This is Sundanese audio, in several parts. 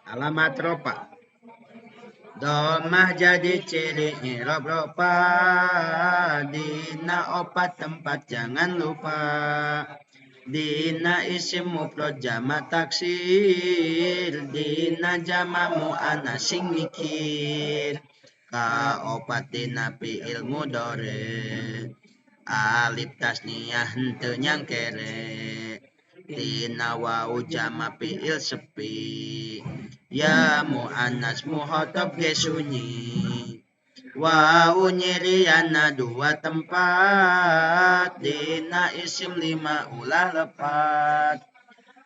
Alamat ropa. Domah jadi ciri i'rob ropa dina opat tempat jangan lupa. Dina isim mufrad jama taksir dina jama muannas sing mikir. Kaopat dina fi'il mudhari alif tasniyah henteu nyangkere. Tina wau jama fi'il sepi ya muannas muhotob ge sunyi. Wau nyirianna dua tempat dina isim lima ulah lepat.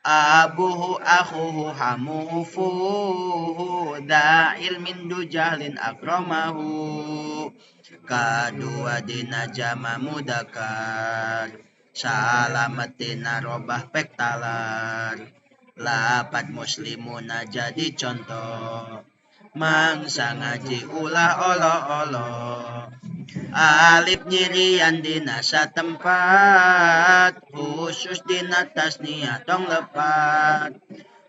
Abuhu akhuhu hamuhu fuhu da ilmin du jahlin akramahu. Kadua dina jama mudakar salamet dina robah pek talar. Lapat muslimuna jadi contoh mangsa ngaji ulah olo-olo. Alif nyirian dina satempat khusus dina tasniyah tong lepat.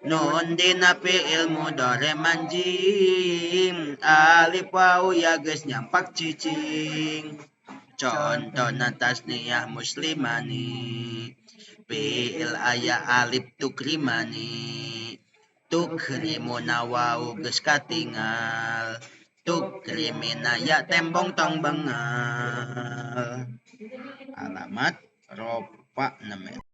Nun dina fi'il mudhari manjing alif wau ya geus nyampak cicing. Contona tasniyah muslimani fi'il aya alif tukrimani. Tukrimuna wau geus katingal tukrimina ya tembong tong bengal. Alamat ropa 6.